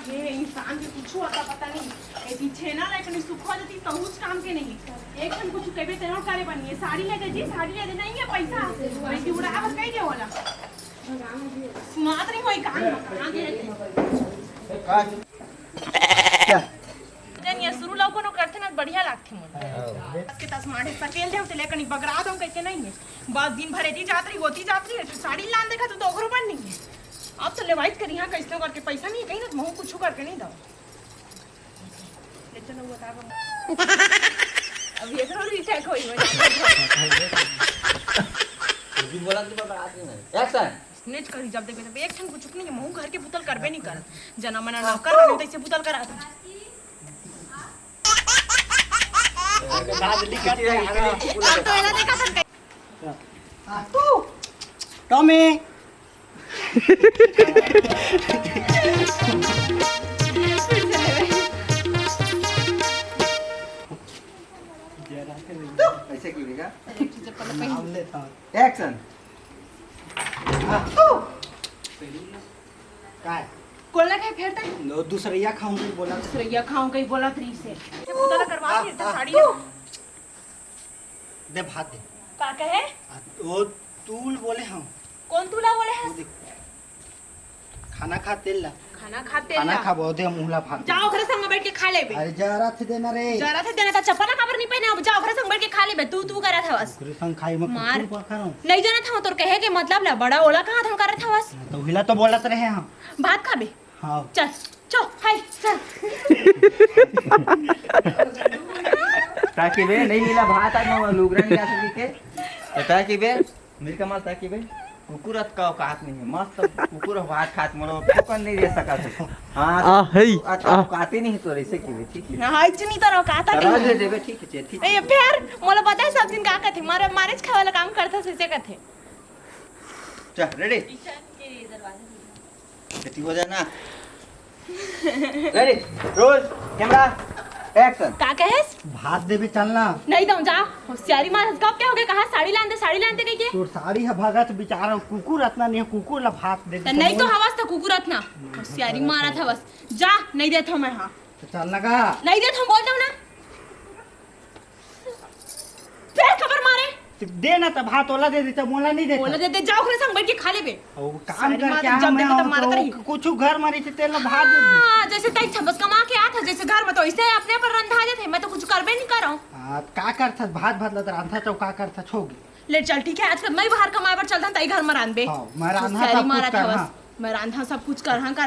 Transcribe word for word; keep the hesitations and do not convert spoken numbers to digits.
ये इंसान के कुछ होता पता नहीं। ये पीछे ना लाइक नहीं सुखवा देती तो कुछ काम के नहीं। एक हम कुछ कहबे तेरा करे बनी है, साड़ी ले दे जी, साड़ी ले दे, नहीं है पैसा। मैं कि उड़ा बस कह दे होला। सुनात नहीं होई कान में, कान के। का? जन ये शुरू लौको नो करथे ना, बढ़िया लागथे मोर। बस के तस माढ़े सकेल देव ते लेकनी बगरा दो कह के नहीं है। बस दिन भर एती जात रही, होती जात रही, साड़ी लान देखा तू तो ओकरो बन नहीं है। अब तो लेवाइत करी, हाँ, कैसनो करके पैसा नहीं है, कहीं ना महू कुछ करके नहीं दो। ले चलो, वो तार अब ये तो रिटेक होई हो। तू भी बोला कि बाबा आके नहीं। एक्शन। नेच करी जब देखे तब एक ठन कुछ नहीं है, महू घर के पुतल करबे नहीं कर। जना मना ना कर, नहीं तो इसे पुतल करा दो। अब तो एला देखा था। तू टॉमी। ऐसे की बेटा। एक्शन। काय? कोला काय फेरता? लो, दूसरैया खाऊं कहीं बोला। दूसरैया खाऊं कहीं बोला तरी से। ये पुतला करवा के हाँ, साड़ी हाँ। दे भात दे। का कहे? आ, वो तूल बोले हम। कौन तूला बोले वो है? देख, खाना खा तेल ला। खाना खा तेल खाना ला। खा, बहुत दे मुहला फाड़। जाओ घर संग बैठ के खा लेबे। अरे जरा थे देना रे। जरा थे देना था, चप्पल काबर नहीं पहने? अब जाओ घर संग बैठ के खा लेबे। तू, तू करा था बस। ओकरे संग खाई में मार। कुकुर पा खाना। नहीं जाना था, तोर कहे के मतलब ला, बड़ा ओला कहा था, करा था बस। तो हिला तो बोलत रहे हम। भात खाबे। हाँ। चल, चो, हाय, चल। ताकि बे, नहीं मिला भात आज मैं लुगरा नहीं आ सकी के। तो ताकि बे, मेरे का माल ताकि बे, कुकुर अत का औकात नहीं है। मस्त कुकुर भात खात मोरो, कुकुर नहीं दे सका थे। हाँ, आ, है, अत का आ। औकात ही नहीं तो ऐसे की बे, ठीक है। हाँ, इतनी तरह औकात करा नहीं दे है। देबे, ठीक है, ठीक है। ए, फिर मोला पता है सब दिन का कथे, मारे, मारे खाए वाला काम करता से, से कथे। चल, रेडी? खेती हो जाए ना। Ready, roll, camera, action. का कहेस? भात देबे चलना। नहीं दऊं, जा। होशियारी मार, कब क्या हो गया? कहा साड़ी लान दे, साड़ी लान दे कह के? तोर साड़ी है भगत बेचारा, कुकुर अतना नहीं है, कुकुर ला भात दे दे। नहीं तो हवस था कुकुर अतना। होशियारी मारा था बस। जा, नहीं देता हूँ मैं, हाँ। तो चलना का? नहीं देता हूँ, बोलता हूँ ना। फिर खबर मारे। तो दे ना, तब हाथ ओला दे दे, तब मोला नहीं देता। ओला दे दे, जाओ, ओकरे संग बैठ के खा लेबे। ओ, काम सारी करके माता आ, जब मैं देखो तब आओ, मारत तो रही। कुछ घर में रही थे, तेल भात दे दी। हाँ, जैसे तई छब्बस कमा के आत है, जैसे घर में तो ऐसे अपने पर रंधा जाते, मैं तो कुछ करबे नहीं करो। हाँ, का करथस? भात, भात लत रांधा चौ का करथस? हो गई। ले चल, ठीक है, आजकल मैं बाहर कमाए बर चलता, तई घर में रांधबे। हाँ, मैं रांधा होशियारी सब कुछ मारा था करहा। बस। मैं रांधा सब कुछ करहा, कर